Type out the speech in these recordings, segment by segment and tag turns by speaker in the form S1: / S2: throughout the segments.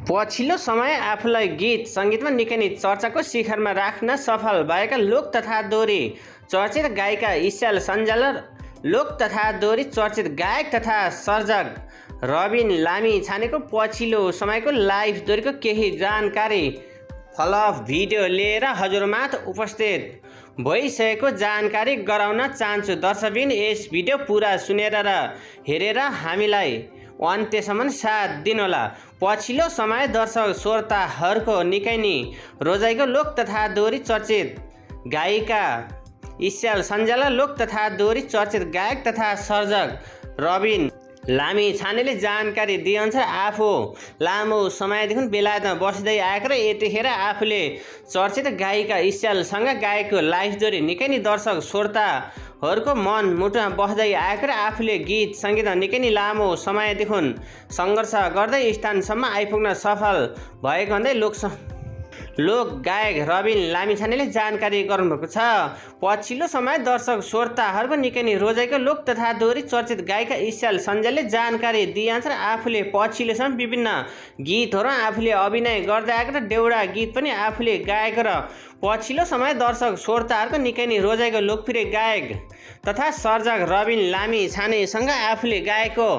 S1: पछिल्लो समय आफूलाई गीत सङ्गीतमा निकै नै चर्चाको शिखरमा राख्न सफल भएका लोक तथा दोहोरी चर्चित गायिका इस्याल सन्जाल र लोक तथा दोहोरी चर्चित गायक तथा सर्जक रबिन लामिछानेको पछिल्लो समयको लाइभ दोहोरीको केही जानकारी फलोअप भिडियो लिएर हजुरमाझ उपस्थित भइसकेको जानकारी गराउन चाहन्छु। दर्शकबिन यस भिडियो पुरा सुनेर र हेरेर हामीलाई अन्त्यसम्म साथ दिनुहोला। पछिल्लो समय दर्शक श्रोताहरूको निकै नै रोजाइको लोक तथा दोहोरी चर्चित गायिका इस्याल सन्जाल लोक तथा दोहोरी चर्चित गायक तथा सर्जक रबिन लामिछानेले जानकारी दिएअनुसार आफू लामो समयदेखि बेलायतमा बस्दै आएको र यतिखेर आफूले चर्चित गायिका इस्यालसँग गाएको लाइभ दोहोरी निकै नै दर्शक श्रोताहरूको मन मुटुमा बस्दै आएको र आफूले गीत सङ्गीतमा निकै नै लामो समयदेखि सङ्घर्ष गर्दै स्थानसम्म आइपुग्न सफल भएको भन्दै लोक गायक रबिन लामिछानेले जानकारी गर्नुभएको छ। पछिल्लो समय दर्शक श्रोताहरूको निकै नै रोजाइको लोक तथा दोहोरी चर्चित गायिका इस्याल सन्जालले जानकारी दिएअनुसार आफूले पछिल्लो समय विभिन्न गीतहरू आफूले अभिनय गर्दै आएको र देउडा गीत पनि आफूले गाएको र पछिल्लो समय दर्शक श्रोताहरूको निकै नै रोजाइको लोकप्रिय गायक तथा सर्जक रबिन लामिछानेसँग आफूले गाएको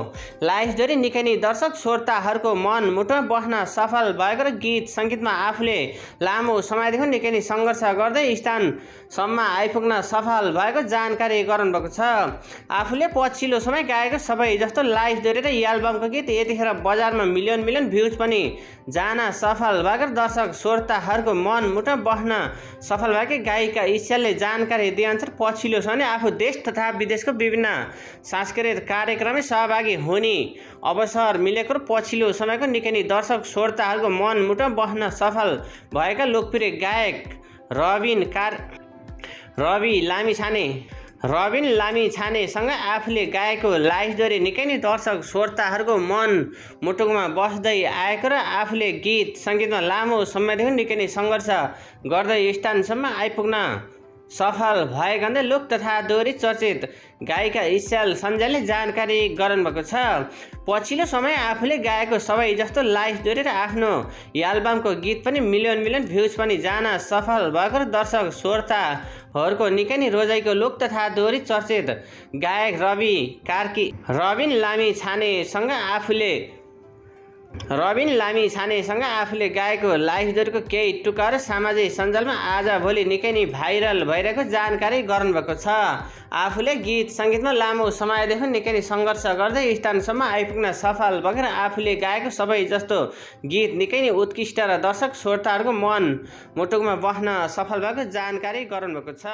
S1: लाइभ दोहोरी निकै नै दर्शक श्रोताहरूको मन मुटुमा बस्न सफल भएको र गीत सङ्गीतमा आफूले लामो समयदेखि निकै नै सङ्घर्ष गर्दै स्थानसम्म आइपुग्न सफल भएको जानकारी गराउनुभएको छ। आफूले पछिल्लो समय गाएको सबै जस्तो लाइभ दोहोरी र एल्बमको गीत यतिखेर बजारमा मिलियन मिलियन भ्युज पनि जान सफल भएको दर्शक श्रोताहरूको मन मुटुमा बस्न सफल भएकी गायिका इस्यालले जानकारी दिएअनुसार पछिल्लो समय आफू देश तथा विदेशको विभिन्न सांस्कृतिक कार्यक्रममा सहभागी हुने अवसर मिलेको र पछिल्लो समयको निकै नै दर्शक श्रोताहरूको मन मुटुमा बस्न सफल भएका लोकप्रिय गायक रबिन लामिछानेसँग आफूले गाएको लाइभ दोहोरी निकै नै दर्शक श्रोताहरूको मन मुटुमा बस्दै आएको र आफूले गीत सङ्गीतमा लामो समयदेखि निकै नै सङ्घर्ष गर्दै स्थानसम्म आइपुग्न सफल भएको भन्दै लोक तथा दोहोरी चर्चित गायिका इस्याल सन्जालले जानकारी गराउनुभएको छ। पछिल्लो समय आफूले गाएको सबै जस्तो लाइभ दोहोरी र आफ्नो एल्बमको गीत पनि मिलियन मिलियन भ्युज पनि जान सफल भएको र दर्शक श्रोताहरूको निकै नै रोजाइको लोक तथा दोहोरी चर्चित गायक रबिन लामिछानेसँग आफूले गाएको लाइभ दोहोरीको केही टुक्राहरू सामाजिक सञ्जालमा आजभोलि निकै नै भाइरल भइरहेको जानकारी गराउनुभएको छ। आफूले गीत सङ्गीतमा लामो समयदेखि निकै नै सङ्घर्ष गर्दै स्थानसम्म आइपुग्न सफल भएर आफूले गाएको सबै जस्तो गीत निकै नै उत्कृष्ट र दर्शक श्रोताहरूको मन मुटुमा बस्न सफल भएको जानकारी गराउनुभएको छ।